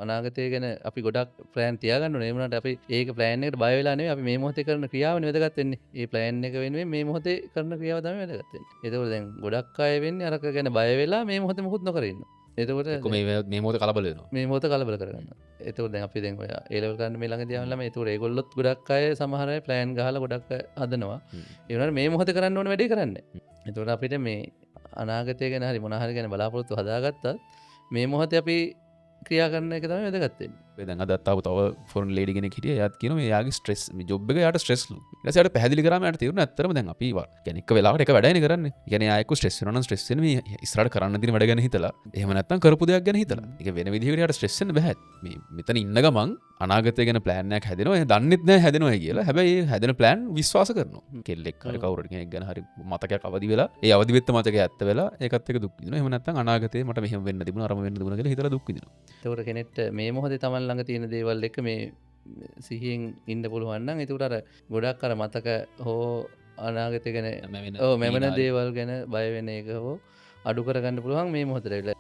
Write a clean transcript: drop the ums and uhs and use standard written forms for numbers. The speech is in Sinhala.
අනාගතය ගැන අපි ගොඩක් ප්ලෑන් තියාගන්න ඕනේ. ඒ වුණාට අපි ඒක ප්ලෑන් එකට බය වෙලා නෙවෙයි, අපි මේ මොහොතේ කරන ක්‍රියාවනේ වැදගත් වෙන්නේ. ඒ ප්ලෑන් එක වෙනුවෙන් මේ මොහොතේ කරන ක්‍රියාව තමයි වැදගත් වෙන්නේ. ඒතකොට දැන් ගොඩක් අය වෙන්නේ අරක ගැන බය වෙලා මේ මොහොතේ මොකුත් නොකර ඉන්නවා. එතකොට එක්ක මේ මොහොත කලබල වෙනවා. මේ මොහොත කලබල කරගන්නවා. එතකොට දැන් අපි දැන් ඔය ඒ ලෙවල් කරන්න මේ ළඟදී ආවම ළමයි, එතකොට ඒගොල්ලොත් ගොඩක් අය සමහර අය ප්ලෑන් ගහලා ගොඩක් අය හදනවා. ඒ වුණාට මේ මොහොත කරන්න ඕන වැඩේ කරන්නේ නැහැ. එතකොට අපිට මේ අනාගතය ගැන හරි මොන හරි ගැන බලාපොරොත්තු හදාගත්තත් මේ මොහොතේ අපි ක්‍රියා කරන එක තමයි වැදගත් වෙන්නේ. ඔය දැන් අදත් ආව තව ෆොරන් ලේඩි කෙනෙක් හිටියා. එයාත් කියනවා මේ යාගේ ස්ට්‍රෙස්, මේ ජොබ් එක යාට ස්ට්‍රෙස් ලු. ඊට පස්සේ යාට පැහැදිලි කරාම යාට තේරුණා ඇත්තටම දැන් අපි කියන්නේ එක වෙලාවකට එක වැඩයිනේ කරන්නේ. ඒ කියන්නේ යා එක්ක ස්ට්‍රෙස් වෙනවා නම් ස්ට්‍රෙස් වෙන්නේ මේ ඉස්සරහට කරන්න තියෙන වැඩ ගැන හිතලා. එහෙම නැත්නම් කරපු දෙයක් ගැන හිතලා. ඒක වෙන විදිහකට යාට ස්ට්‍රෙස් වෙන්න බෑ. මේ මෙතන ඉන්න ගමන් අනාගතය ගැන ප්ලෑන් එකක් හැදෙනවා. එයා දන්නෙත් නෑ හැදෙනවා කියලා. හැබැයි ඒ හැදෙන ප්ලෑන් විශ්වාස කරනවා. කෙල්ලෙක් හරි කවුරු හරි කෙනෙක් ගැන හරි මතකයක් අවදි වෙලා, ඒ අවදි වෙත්ත මතකය ඇත්ත වෙලා ඒකත් එක්ක දුක් විඳිනවා. එහෙම නැත්නම් අනාගතේ මට මෙහෙම වෙන්න තිබුණා, අරම වෙන්න තිබුණා කියලා හිතලා දුක් විඳිනවා. එතකොට කෙනෙක්ට මේ මොහොතේ තමන් ළඟ තියෙන දේවල් එක්ක මේ සිහියෙන් ඉන්න පුළුවන් නම් එතකොට අර ගොඩක් අර මතක හෝ අනාගතය ගැන මැවෙන ඔව්, මැවෙන හීන දේවල් ගැන බය වෙන එක හෝ අඩු කරගන්න පුළුවන් මේ මොහොතේ.